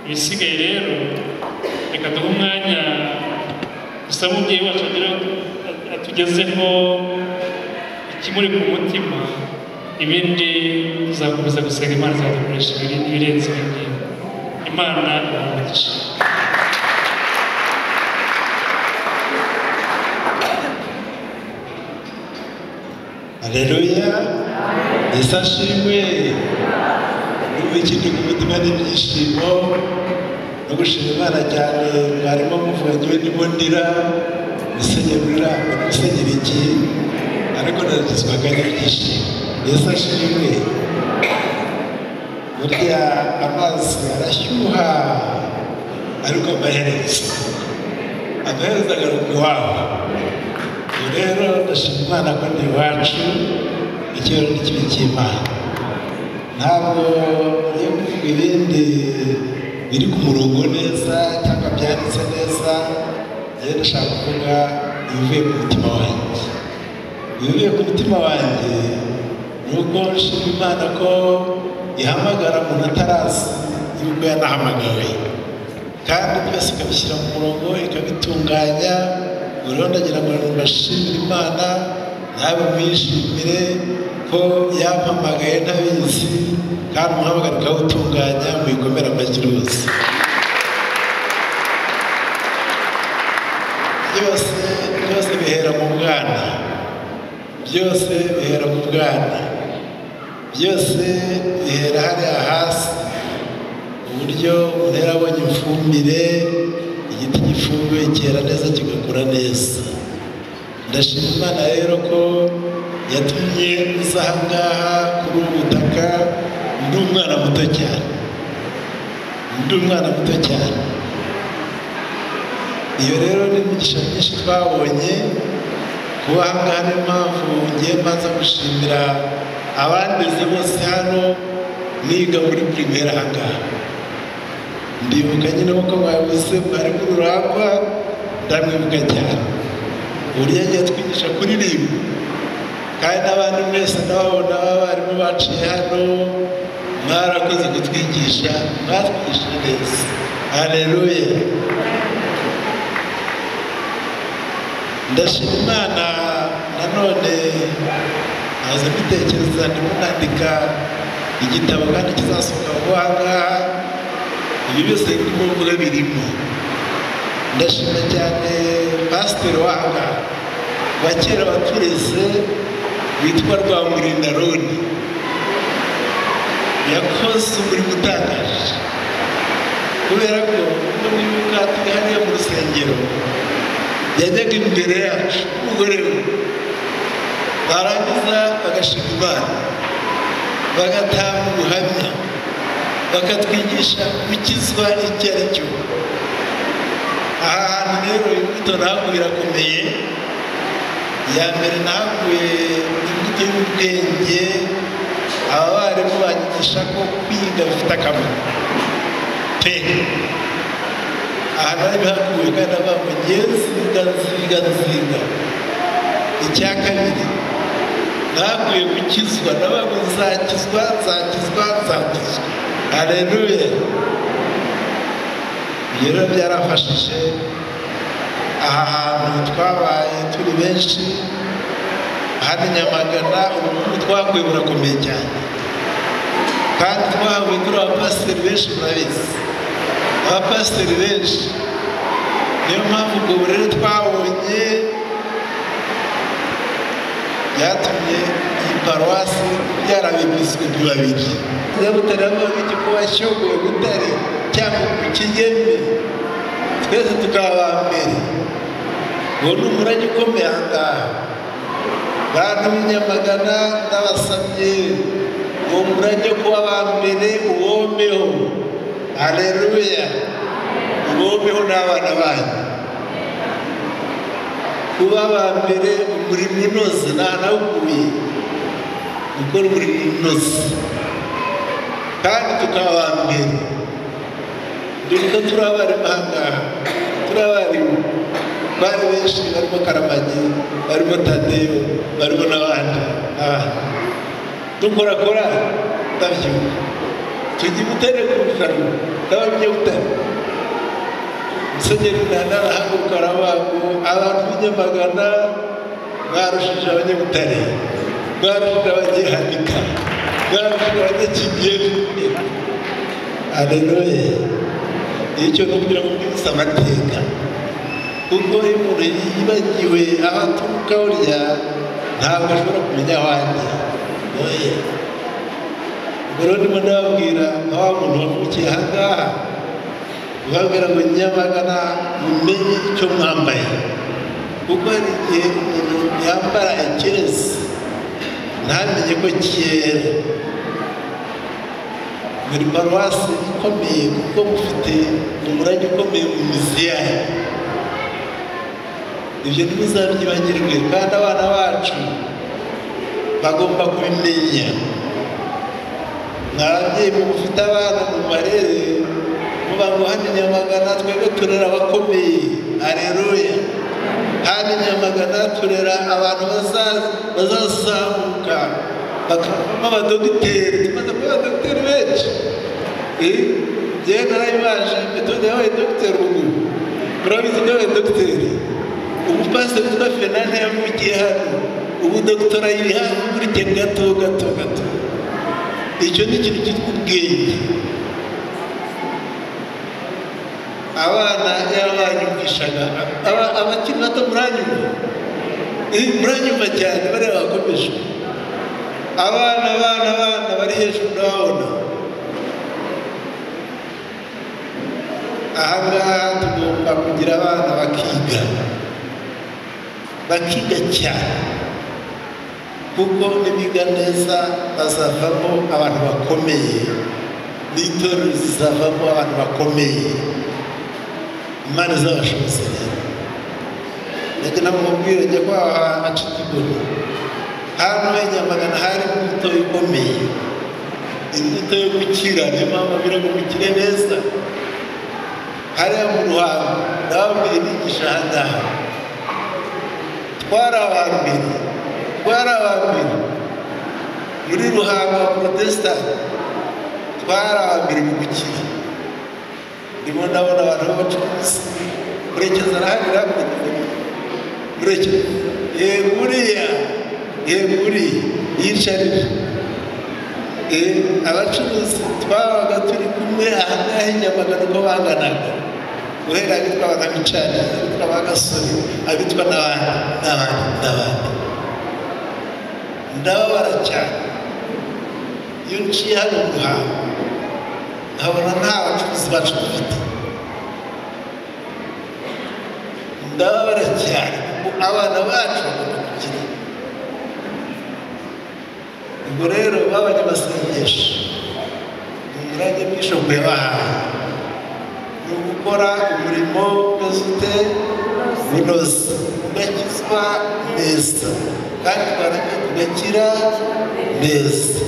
Ibisigaye rero reka duhe umwanya dusaba umubyeyi wacu agira atugezeho ikimuri ku mutima, ibindi tuzakomeza gusenga Imana izadukoresha ibirenze ibi ngibi. Imana ibahe. Haleluya. Yesu ashimwe. Ndumva ikindi ku mutima n'ibyishimo no gushima Imana cyane. Mwarimo muvuga njyewe ndimo ndira, musenyeri urira, musenyeri iki, ariko naragizwaga n'ibyishimo. Yesu ashimwe. Burya amazi arashyuha ariko amaherezo agaruka iwabo. Rero ndashima Imana ko ndi iwacu, icyubahiro ni kibi cy'Imana. Ntabwo ngiye kuvuga ibindi biri ku murongo neza cyangwa byanditse neza, njyewe ndashaka kuvuga ibivuye ku mutima wanjye. Ibivuye ku mutima wanjye ni uko nshima Imana ko ihamagara umuntu atarazi yuko yanahamagawe, kandi byose ikabishyira mu murongo ikabitunganya. Rero ndagira ngo mbashimire Imana, nawe mwishimire ko yampamagaye ntabizi, kandi umuhamagaro ikawutunganya, muyikomere amashyi rwose. Byose bihera mu bwana, byose bihera mu bwana, byose bihera hariya hasi, uburyo umuntu yarabonye ifumbire, igiti gifumbiwe cyera neza kigakura neza. Ndashima Imana rero ko yatumye nza aha ngaha kuri ubu butaka ndi umwana muto cyane, ndi umwana muto cyane. Iyo rero ni imigisha myinshi twabonye kuba aha ngaha. Niyo mpamvu ngiye mbanza gushimira abandeze bose hano niga muri primaire aha ngaha. Ndibuka nyine uko mwabivuze mwarimu Rurangwa, ndamwibuka cyane uburyo yagiye atwigisha kuririmba, kandi n'abandi mwese ndababona b'abarimu baciye hano, mwarakoze kutwigisha, mwatwigishije neza. Haleluya. Ndashima Imana nanone nahoze mbitekereza, ndimo nandika igitabo kandi kizasohoka vuba aha ngaha, ibi byose ndimo mvuga birimo. Ndashima cyane pasiteri w'aha ngaha wa kera watureze witwa Rwamurinda Roni, yakoze umurimo utangaje, kubera ko ubwo mwibuka turi hariya mu rusengero yajyaga imbere yacu umugore we, barangiza bagashima Imana, bagatanga ubuhamya, bakatwigisha gukizwa icyo ari cyo. Aha hantu rero imbuto ntabwo birakomeye. Iya mbere nahakuye imbuto y'ubwenge, aba barimu banyigisha ko kwiga bifite akamaro pe. Aha nari bihakuye kandi avuga ngo ngiye nziga nziga nziga. Icya kabiri nahakuye gukizwa, ndavuga ngo nzakizwa nzakizwa nzakizwa. Haleluya. Ibyo rero byarafashije. Aha hantu twabaye turi benshi hano Nyamagana, ubukungu twakuye burakomeye cyane, kandi twahawe turi abapasiteri benshi, murabizi abapasiteri benshi. Niyo mpamvu ubwo burere twabonye byatumye iyi paruwasi byarabepiskopi babiri. Butare bavuga iki ko washyongoye Butare cyangwa ku Kigeme, twese tukaba aba mbere. Uwo ni umurage ukomeye aha ngaha. Bantu b'i Nyamagana ndabasabye uwo murage kuba aba mbere uwomeho. Haleluya. Uwomeho n'abana banyu. Kuba aba mbere umurimo unoze, nta nawukuye gukora umurimo unoze, kandi tukaba aba mbere. Dore turi abarimu aha ngaha, turi abarimu bari benshi, barimo Karamagi, barimo Tadeyo, barimo n'abandi. Dukora korali, ndabyibuka tujya i Butare ku rushanwa, N'abanyabutare Musenyeri Ntana arahaguruka aravuga ngo abantu b'inyamagana mwarushije abanyabutare, mwarushije abanyehanika, mwarushije abanyakigeli. Haleluya. Icyo ni ukugira ngo mbibutse amateka, kuko iyo umuntu yibagiwe aho aturuka burya ntabwo ashobora kumenya aho ajya. Oya, ubwo rero ndimo ndababwira nka wa muntu wavukiye aha ngaha, ubabwira ngo Nyamagana mumenye icyo mwambaye, kuko hari igihe umuntu yambara ikirezi ntamenye ko cyera. Muri paruwasi ikomeye kuko mufite umurage ukomeye mu mizi yayo, ibyo ntimuzabyibagirwe, kandi abana bacu bagomba kubimenya. Mwababyeyi mufite abana mu marere muba ngo hano Nyamagana twebwe turera abakomeye. Haleluya. Hano Nyamagana turera abantu bazazamuka bakavamo abadogiteri. Tumaze kuba abadogiteri benshi. Njyewe narabibaje, metode yabaye dogiteri ubu murabizi ko yabaye dogiteri. Umupasiteri witwa Fernande yavukiye hano, ubu dogitora yiri hafi gutya gato gato gato. Icyo ni ikintu cyitwa ubwenge. Abana yabanyumvishaga, abakiri bato muranyumva, muranyumva cyane, bariya bakomeje. Abana abana abana bari hejuru ndababona. Aha ngaha tugomba kugira abana bakiga, bakiga cyane, kuko nibiga neza bazavamo abantu bakomeye, n'itorero zizavamo abantu bakomeye. Imana izabashoboze rero. Ndajya namubwira njya kwaha Acikigoni, hano Nyamagana hari imbuto ikomeye, imbuto yo gukira. Niyo mpamvu babwira ngo mukire neza. Hariya mu Ruhango ndababwiye nigisha aha ngaha, twari abambere, twari abambere muri Ruhango abaporotesitanti, twari abambere mu gukira. Ndimo ndabona abantu b'abacuruzi, Murekezi arahari, Murekezi yego uriya, yego uriya yicarira. Abacuruzi twabaga turi kumwe aha ngaha i Nyamagana uko banganaga, guhera abitwa Bakabicani, abitwa Bagasore, abitwa n'abandi n'abandi n'abandi. Ndababara cyane iyo nciye hano mu Ruhango nkabona nta bacuruzi bacu dufite. Ndababara cyane kuko abana bacu bagomba gukira. Ubwo rero b'abanyamasengesho ni umurage bishop yabahaye, ni ugukora umurimo umeze unoze, ugakizwa neza, kandi twarangiza tugakira neza.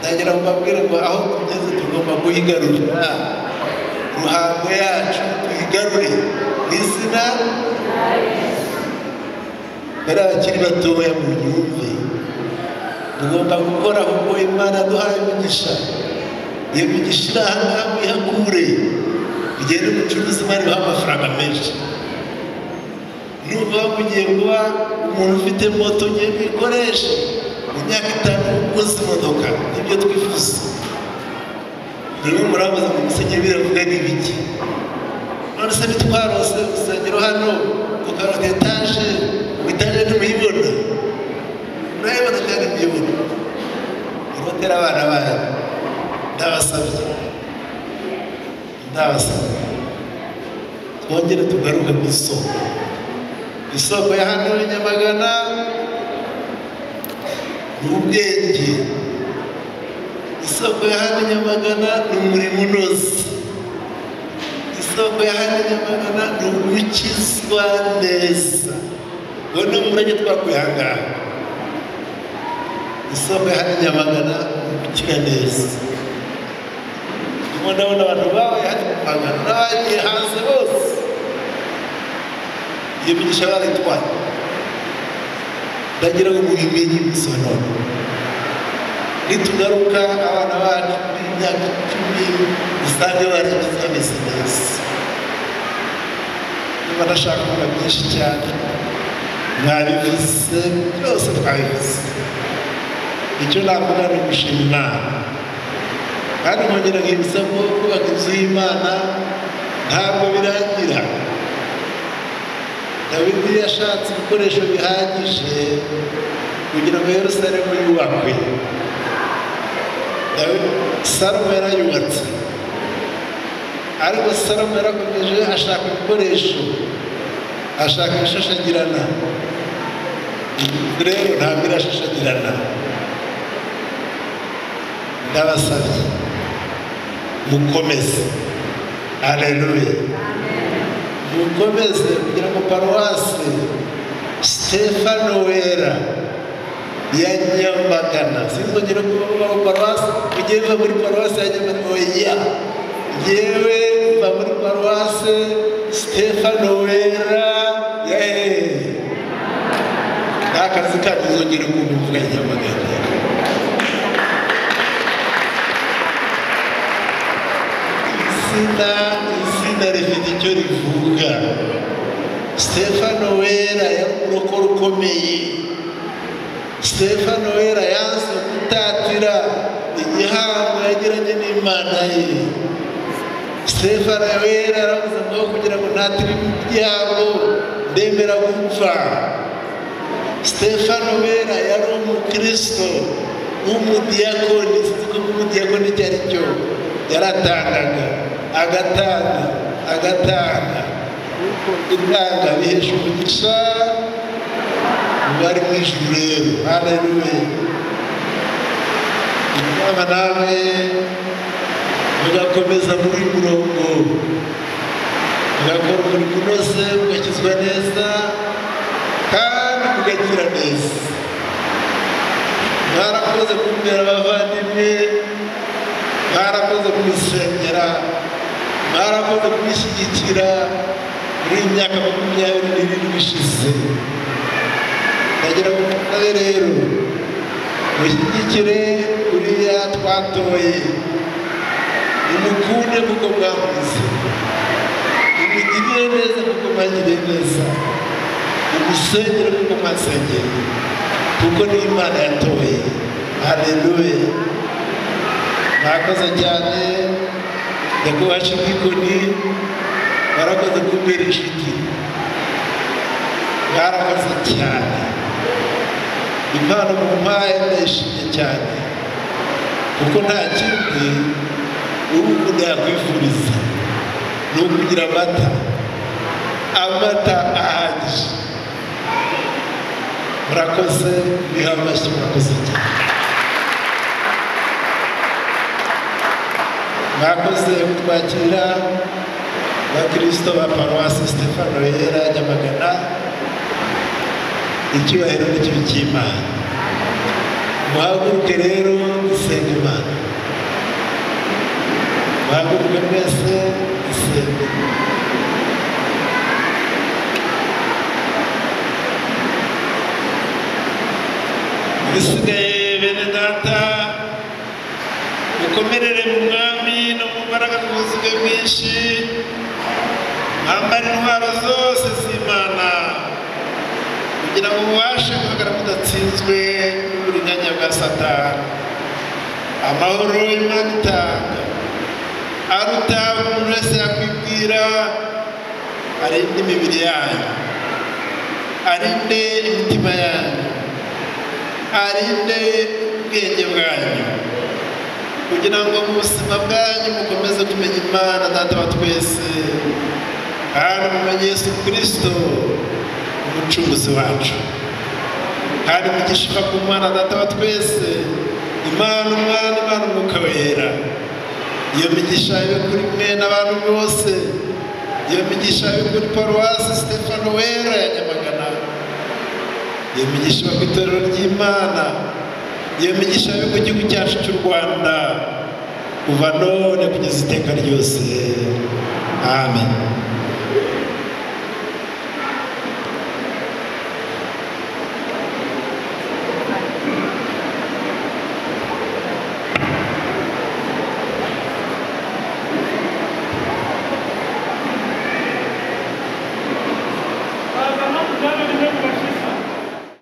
Ndagira ngo mbabwire ngo aho tugeze tugomba kuyigarurira Ruhango yacu, tuyigarure mu izina. Bari abakiri batoya mu myumve, tugomba gukora kuko Imana duhaye imigisha. Iyo migisha iri aha ngaha muyihakure, ugende umucuruzi Imana ibaha amafaranga menshi. Nuva mugiye kuba umuntu ufite moto ugiye kuyikoresha mu myaka 5 uguze imodoka, nibyo twifuza. Rero murabaza ngo Musenyeri biravuga ni ibiki? None se ntitwarose urusengero hano tukarota etaje, etaje ntimuyibona, murayibona cyane muyibona. Murotera abana banyu, ndabasabye, ndabasabye twongere tugaruke ku isoko. Isoko ya hano Nyamagana ni ubwenge, isoko ya hano Nyamagana ni umurimo unoze, isoko ya hano Nyamagana ni ugukizwa neza. Uwo ni umurage twakuye aha ngaha. Isoko ya hano Nyamagana ni ugukira neza. Ndimo ndabona abantu babaye hano Nyamagana n'abagiye hanze bose, iyo migisha barayitwaye. Ndagira ngo mubimenye musonone. Nitugaruka abana bacu muri myaka 10 Usange baragize bameze neza. Niba ndashaka kuvuga byinshi cyane, mwabivuze byose, twabivuze. Icyo navuga ni ugushima Imana, kandi nkongera nkibutsa ko kubaka inzu y'Imana ntabwo birangira. Dawidi yashatse ibikoresho bihagije kugira ngo Yerusalemu yubakwe. Salomo yarayubatse, ariko Salomo yarakomeje ashaka ibikoresho, ashaka ibishashagirana. Rero ntabwo irashashagirana. Ndabasabye mukomeze, haleluya, mukomeze kugira ngo paruwasi Stefano Wera ya Nyamagana, sinzongera kuvuga ngo paruwasi, mugiye mva muri paruwasi ya Nyamagana, oya, yewe mva muri paruwasi Stefano Wera ya nta kazi kanyu uzongera kumva Nyamagana. Izina rifite icyo rivuga. Stefano Wera yari umurokore ukomeye. Stefano Wera yanze gutatira igihango yagiranye n'Imana ye. Stefano Wera yaravuze ngo kugira ngo ntatire igihango ndemera gupfa. Stefano Wera yari umukristo w'umudiyakoni, sinzi ko umudiyakoni icyo ari cyo, yaratangaga, agatanga, agatanga. Gutanga bihesha umugisha bari mu ijuru. Rero haleluya, inama namwe mugakomeza muri murongo, mugakora umurimo unoze, mugakizwa neza kandi mugagira neza. Mwarakoze kumbera abavandimwe, mwarakoze kubisengera, mwarakoze kubishyigikira muri iyi myaka 27 ishize. Ndagira ngo musabe rero mushyigikire uriya twatoye, mumukunde kuko mwamuze, mumugirire neza kuko mwagiriye neza, mumusengere kuko mwasengeye, kuko ni Imana yatoye. Haleluya, mwakoze cyane. Nyakubahwa Shimikoni, mwarakoze kumbera inshuti, mwarakoze cyane. Impano mumpaye ndayishimye cyane, kuko nta kindi uwukunda yakwifuriza ni ukugira amata, amata ahagije. Murakoze, mwiha amashyi, murakoze cyane. Mwakoze kutwakira abakristo ba paruwasi Stefano Wera Nyamagana. Icyubahiro n'ikibi cy'Imana. Muhaguruke rero dusenge Imana. Muhaguruke mwese dusenge. Ibisigaye bene data, mukomerere mu Mwami no mu mbaraga z'ubuzuge bwinshi, mwambare intwaro zose z'Imana kugira ngo mubashe guhagarara mudatsinzwe n'uburiganya bwa Satani. Amahoro Imana itanga aruta umuntu wese yakwibwira, arinde imibiri yanyu, arinde imitima yanyu, arinde ubwenge bwanyu, kugira ngo mu buzima bwanyu mukomeze kumenya Imana Data wa twese, kandi mumenye Yesu Kristo umucunguzi wacu. Kandi umugisha uva ku Mana Data wa twese, Imana Umwana, Imana Umwuka Wera, iyo migisha ibe kuri mwe n'abantu bose. Iyo migisha ibe kuri paruwasi Stefano Wera ya Nyamagana, iyo migisha ibe ku itorero ry'Imana, iyo migisha ibe ku gihugu cyacu cy'u Rwanda, kuva none kugeza iteka ryose. Amen.